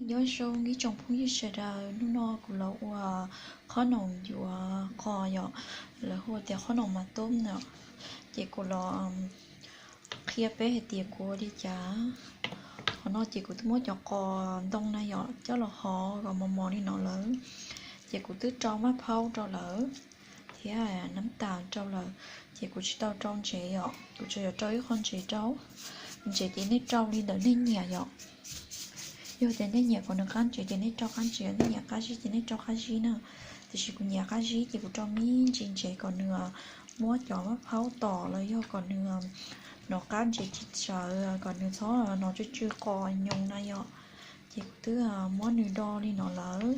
Nyob zoo ib tsoom phooj ywg sawv daws, hnub no kuv los ua qhob noom yuav qos yom, lawv hu tias qhob noom mas tub no. Ces kuv los qhia peb hais tias kuv ua li cas. Qhov no ces kuv twb muab cov qos ntoo na yom coj los hov kom mos mos li no lawm. Ces kuv twb rau maj phaub rau lawm thiab nab tas rau lawm. Ces kuv tsis tau rau ntsev yom, kuv tsuas yuav rau ib qho ntsev rau. Ntsev ces nej rau li ntawm nej nyiam yom. Yog tias nej nyiam kom nws qab ntsev ces nej rau qab ntsev, nej nyiam qab zib ces nej rau qab zib na. Tiam sis kuv nyiam qab zib ces kuv rau me ntsis ntsev kom nws muab cov maj phaub tom los yog kom nws hnov qab ntsev tsis tsawv, kom nws txhob hnov tsw tsw qos nyoos na yom. Ces kuv twb muab nws do li no lawm.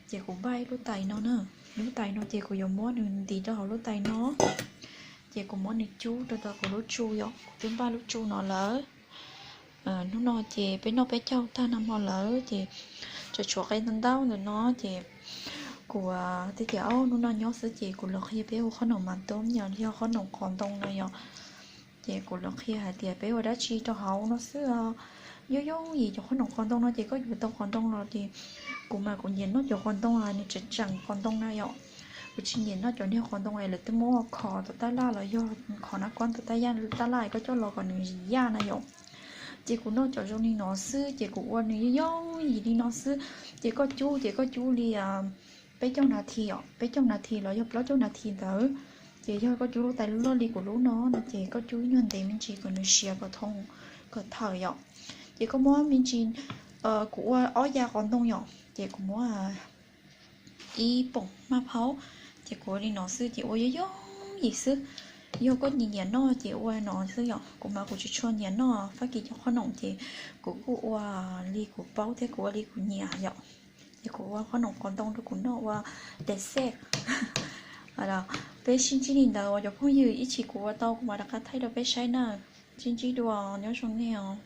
Ces kuv npaj ib lub tais no na, lub tais no ces kuv yuav muab nws ntis rau hauv lub tais no. Ces kuv muab nws cub rau tom kuv lub tsu yom, kuv twb npaj lub tsu no lawm. Hnub no ces peb noj peb caug tag nag hmo lawm ces tseem tshuav qe ntau ntau ntawm no ces kuv twb tias hnub no nyob xwb ces kuv los qhia peb ua qhob noom mas tub yom, yog qhob noom qos ntoo no yom. Ces kuv los qhia hais tias peb ua dab tsi rau hauv no xwb. Yooj yooj yim cov qhob noom qos ntoo no ces koj yuav tau qos ntoo los ces kuv mas kuv nyiam noj cov qos ntoo nws tseem tseem qos ntoo na yom. Kuv tsis nyiam noj cov niag qos ntoo es lawv twb muab khov tom tab laj los yog khov nab kuab tom tab laj koj coj los kom nws yaj na yom. Ces kuv noj cov zoo li no xwb ces kuv ua nws yooj yooj yim li no xwb. Ces koj cub ces koj cub li peb caug nas this os, peb caug nas this los yog plaub caug nas this ntawd. Ces yog koj cub lub tais loj li kuv lub no no ces koj cub ib nyuag ntev me ntsis kom nws siav kom thoob kom thawm yom. Ces koj muab me ntsis, kuv ua ob ya qos ntoo yom, ces kuv muab ib poom maj phaub, ces kuv ua li no xwb ces ua yooj yooj yim xwb. Yog koj nyiam nyiam noj ces ua no xwb yom, kuv mas kuv tsis tshua nyiam noj Fab Kis cov qhob noom ces kuv kuj ua li kuv paub thiab kuv ua li kuv nyiam yom. Ces kuv ua qhob noom qos ntoo rau kuv noj ua dessert. Peb sib ntsib li ntawd os cov phooj ywg, ib chim kuv ua tau kuv mam rov qab thaij rau peb saib na. Sib ntsib dua, nyob zoo nej os.